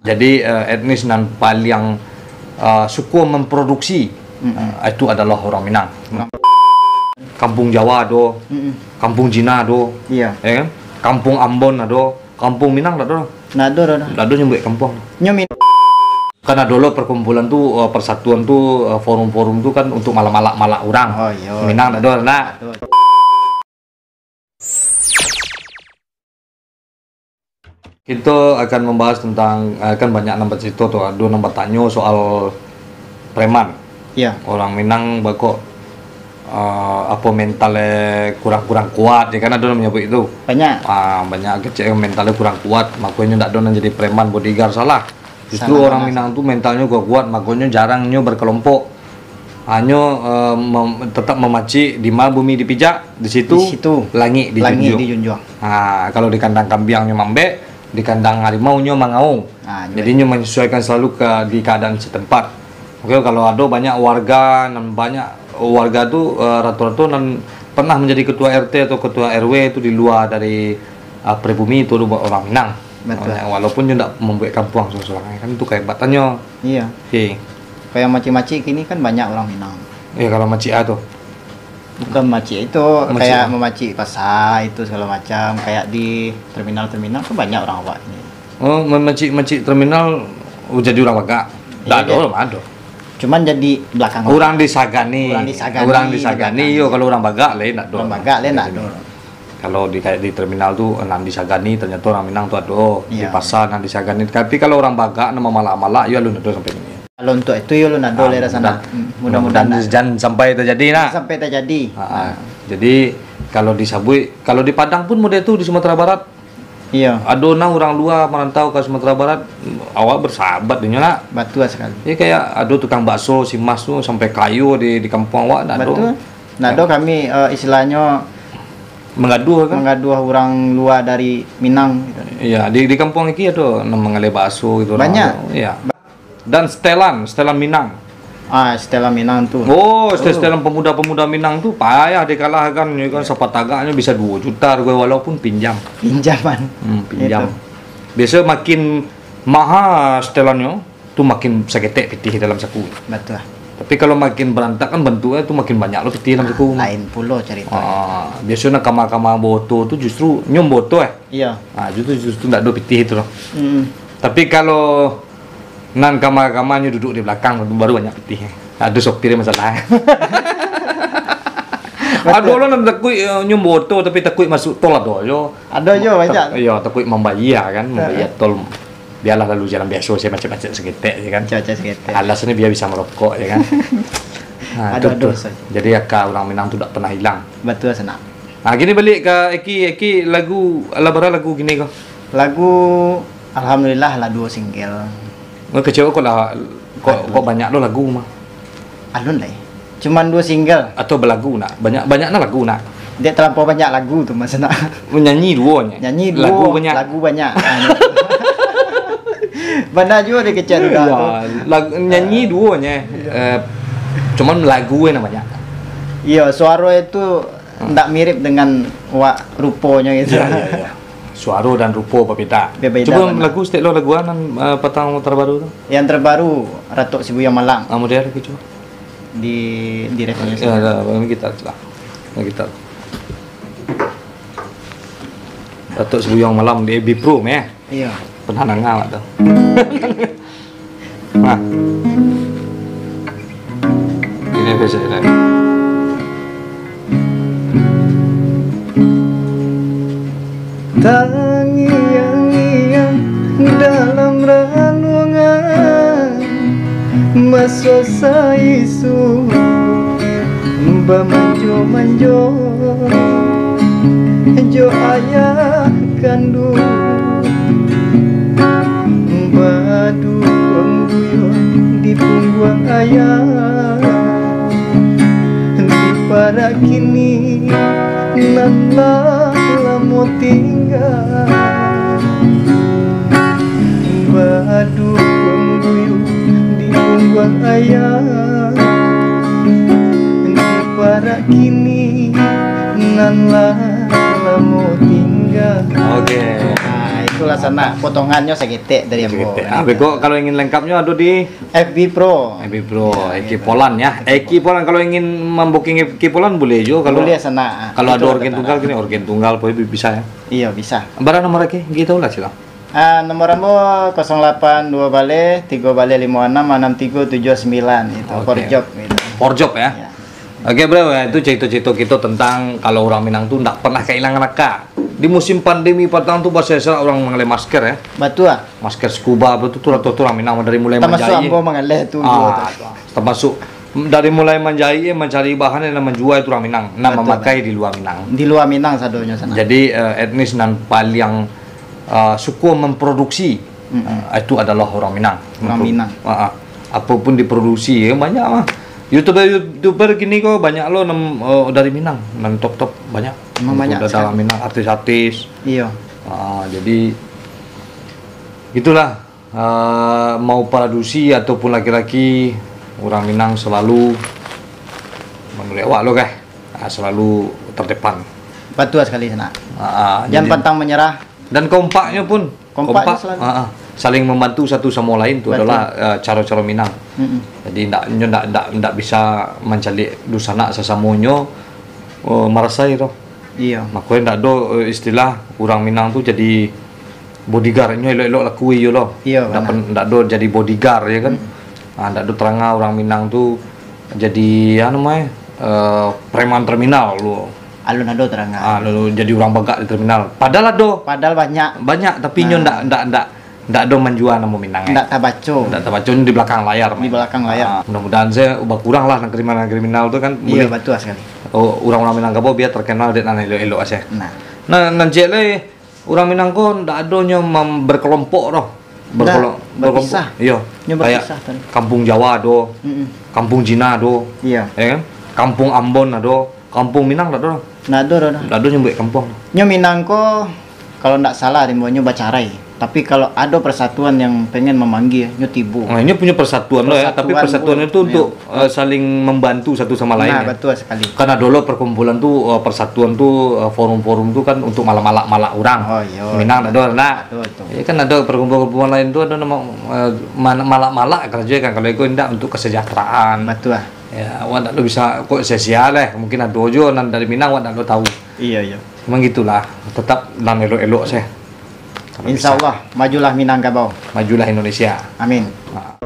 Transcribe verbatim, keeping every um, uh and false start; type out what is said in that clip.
Jadi, eh, etnis nan paliang, eh, suko memproduksi, eh, itu adalah orang Minang. Kampuang Jawa ado, Kampuang Cina ado, Iya. ya kan? Kampuang Ambon ado, Kampuang Minang tak ado. Ndak ado, dah, dah. Ndak ado nyebuik kampuang. Nyo Min- Kan ado lo perkumpulan tu, eh, persatuan tu, eh, forum-forum tu kan untuk malak-malak urang. Oh, iya. Minang tak ado, nak. Betul. Kita akan membahas tentang, eh, kan banyak nan bacarito tu, ado nan batanyo soal preman. Iya. Orang Minang bako, eh, apo, mentalnya kurang-kurang kuat, ya kan, ado nan manyabuik itu. Banyak. Ah, banyak kecek mentalnya kurang kuat, makonyo ndak ado nan jadi preman, bodyguard, salah. Justru Salah orang banget. Minang tu mentalnyo kuat-kuat, makonyo jarang nyo berkelompok. Hanyo, eh, mem-, tetap mamacik, di ma bumi dipijak, di situ Di situ. langik Langik dijunjuang. dijunjuang. Ha, kalau di kandang kambiang nyo mambek, di kandang harimau nyo mangaung. Ah, Jadi nyo menyesuaikan selalu ka, di keadaan setempat. Oke, kalau ado banyak warga, nan banyak warga tu, eh, rato-rato nan pernah menjadi ketua R T atau ketua R W tu di luar dari, eh, pribumi tu ado orang Minang. Betul. Banyak, walaupun nyo ndak mambuek kampuang surang-surang, kan tu kahebatannyo. Iya. Oke. Kayak macik-macik kini kan banyak orang Minang. Ya, kalau macik ah tu. Bukan macik itu, Macik kayak apa? mamacik pasar itu segala macam, kayak di terminal-terminal tu banyak orang awak ni. Oh, mamacik-macik terminal, oh, jadi orang bagak. Iya, Ndak ado, iya. orang ado. Cuman jadi belakang Orang disagani. Orang disagani Orang di disagani, belakang. yo, kalau orang bagak lain ndak ado. Orang bagak lain ndak ado. Kalau di, kayak di terminal tu, nan disagani, ternyata orang Minang tu ado. Di Iya. pasar nan disagani. Tapi kalau orang bagak, nan mamalak-malak, yo alun ado sampai kini. Kalau untuk itu, yo alun ado Ah, lah rasa mudah-, nak. Hmm, mudah-mudahan mudah-mudahan nak. jan sampai terjadi lah. Sampai terjadi. Ah, ah. Nah. Jadi, kalau disabuik, kalau di Padang pun model tu di Sumatera Barat. Iya. Ado nah urang lua marantau ka Sumatera Barat, awak bersahabat dinyo nak. Batua sakali. Jadi kayak ado tukang bakso si Mas tu sampai kayo di, di kampuang awak, ndak ado. Batua. Ndak ado kami, eh, istilahnyo Menggaduh kan? menggaduh urang lua dari Minang gitu. Iya, di, di kampuang iki ado nan mangaleh bakso gitu, urang Banyak. ado. Iya. Ba- Dan setelan, setelan Minang. Ah, setelan Minang tu. Oh, Oh. setelan pemuda-pemuda Minang tu payah dikalahkan, ya kan, Iya. sapatagaknyo bisa duo juta rupiah walaupun pinjam. Pinjaman. Hmm, pinjam. Itu. Biasa makin maha setelannyo, tu makin saketek pitih dalam saku. Batua. Tapi kalau makin berantakan bentuknyo, tu makin banyak lo pitih dalam saku. Lain pulo carito. Ah, biasa nan kama-kama baoto tu justru nyo baoto, eh. Iya. Ah, justru, justru ndak ado pitih tu lo. Mm. Tapi kalau nan kama-kamanyo duduk di belakang, baru banyak pitih. Ado sopir masalah. Batua. Ado lo nan takuik, eh, nyo baoto tapi takuik masuk tol ado yo. Ado yo, banyak. Tak-, iyo, takuik mambayia kan, Heeh. mambayia tol. Bialah lalu jalan biaso, saya macet-macet saketek, ya kan. Macet-macet saketek. Alasnyo biar bisa marokok, ya kan. Nah, Ado, itu ado tu. saja. Jadi, aka urang Minang tu dak pernah hilang. Batua, sanak. Nah, kini balik ka Eki, Eki lagu, alah bara lagu kini ko? Lagu, alhamdulillah lah duo single. Oh, kecewa kok lah, kok, Aduh. kok banyak lo lagu mah? Alun lai. Cuman duo single. Atau balagu nak? Banyak, banyak nah lagu nak? Dek talampau banyak lagu tu masa nak. Nyanyi duo nyo? Nyanyi duo, Lagu banyak? lagu banyak. Ah, bana juo dek kecek duda Ya, tu. lagu, nyanyi duo nyo. Eh, cuman lagu nyo banyak. Iyo, suaro itu Hmm. ndak mirip dengan wak ruponyo gitu. Ya, ya, ya. Suaro dan rupo babeda. Babeda, Cuba bana. lagu, setek lo lagu nan, eh, patang terbaru tu. Yang terbaru, Ratok Sibuyang Malam. Ah, model lagi cuba. Di, di review Ya, sini. dah, main gitar lah. Main gitar. Datuk Sibuyang Malam di A B Pro meh. Iya. Pernah dengar awak tu. Nah. Ini biasa dah. Tangiang-ngiang dalam ranungan, maso saisu bamanjo-manjo jo ayah kanduang, baduang-duang di pungguang ayah. Di parak kini nan lah lamo tingga, baduang-duang di pungguang ayah. Di parak kini nan lah lamo tingga. Oke. Nah, Itulah sanak, potongannyo saketek dari ambo. Ah, beko kalau ingin lengkapnyo ado di F B Pro. F B Pro, Eki Polan ya. Eki Polan, kalau ingin membuking Eki Polan boleh juga kalau Boleh sanak. kalau ada Itulah organ sanak. Tunggal gini, organ tunggal pun bisa ya. Iyo, bisa. Bara nomor lagi, kita lah silang. Ah, nomor ambo kosong lapan duo baleh tigo baleh limo anam anam tigo tujuh sembilan itu. Oke. For job gitu. For job ya. Ya. Oke bro, ya, itu cerita-cerita kita tentang kalau orang Minang tu ndak pernah kehilangan akal. Di musim pandemi patang tu baserak orang mangaleh masker ya. Batua. Masker scuba apa tu, tu, tu, tu orang Minang dari mulai Termasuk manjahit. Ambo mangaleh tu juga. Ah, termasuk dari mulai manjahit, mencari bahan dan menjual itu orang Minang. Nah, Betul, memakai di luar Minang. Di luar Minang sadonya sanak. Jadi uh, etnis nan paling uh, suka memproduksi uh, itu adalah orang Minang. Orang Minang. Uh, uh, apapun diproduksi ya, banyak lah. Youtuber-youtuber kini ko banyak lo nam, uh, dari Minang, nan top-top banyak. Memang banyak Dari Minang, artis-artis. Iyo. Uh, jadi itulah uh, mau padusi ataupun laki-laki orang Minang selalu menurut awak lo kah uh, selalu terdepan. Batua sekali sanak. Uh, Jangan pantang menyerah. Dan kompaknya pun Kompaknya selalu. Uh, uh, saling membantu satu sama lain tu Betul. Adalah uh, cara-cara Minang. Mm-mm. Jadi ndak nyo ndak ndak ndak bisa mancaliak dunsanak sasamonyo uh, marasai tu. Iyo. Mako ndak ado uh, istilah urang Minang tu jadi bodyguard nyo elok-elok laku iyo lo. Iyo, Ndak bana. pen- ndak ado jadi bodyguard ya kan. Ah ndak ado teranga urang Minang tu jadi anu mai uh, preman terminal lo. Alun ado teranga. Ah lo jadi urang bagak di terminal. Padahal ado Padahal banyak banyak tapi nyo ndak ndak ndak ndak ado manjua namo Minang. eh. Ndak tabaco. Ndak tabaco di belakang layar. Di belakang layar. Ah, mudah-mudahan saya bakurang lah nang kriminal-kriminal tu kan. Iyo, Boleh. Batua sekali. Oh, urang-urang Minangkabau biar terkenal dek nan elok-elok saja. Nah. Nah, nan ciek lai urang Minang ko ndak ado nyo mam- berkelompok doh. Ndak, berpisah. Iyo. Nyo Kayak berpisah tadi. Kampung Jawa ado, Mm-mm. Kampung Cina ado, Iyo. ya kan? Kampung Ambon ado, Kampung Minang ndak ado. Ndak ado doh. Ndak ado nyo buek kampung. Nyo Minang ko kalau ndak salah dek ambo nyo bacarai. Tapi kalau ado persatuan yang pengen memanggil, nyo tibo. Nah, ini punya persatuan lah ya, tapi Persatuan persatuan pun, itu untuk eh, saling membantu satu sama lain. Nah, ya. Batua sekali. Kan ado lo perkumpulan tu eh, persatuan tu eh, forum-forum tu kan untuk malak-malak-malak urang. Oh, iyo. Minang ndak ado nak. Batua tu. Ya kan ado perkumpulan-perkumpulan lain tu ado nama eh, man- malak-malak karajo kan kalau iko indak untuk kesejahteraan. Batua. Ya, awak ndak ado bisa kok sia-sia lah. Mungkin ado jo nan dari Minang awak ndak ado tahu. Iyo, iyo. Memang gitulah. Tetap nan elok-elok sih. Kalau Insya bisa. Allah, majulah Minangkabau. Majulah Indonesia. Amin. Ha.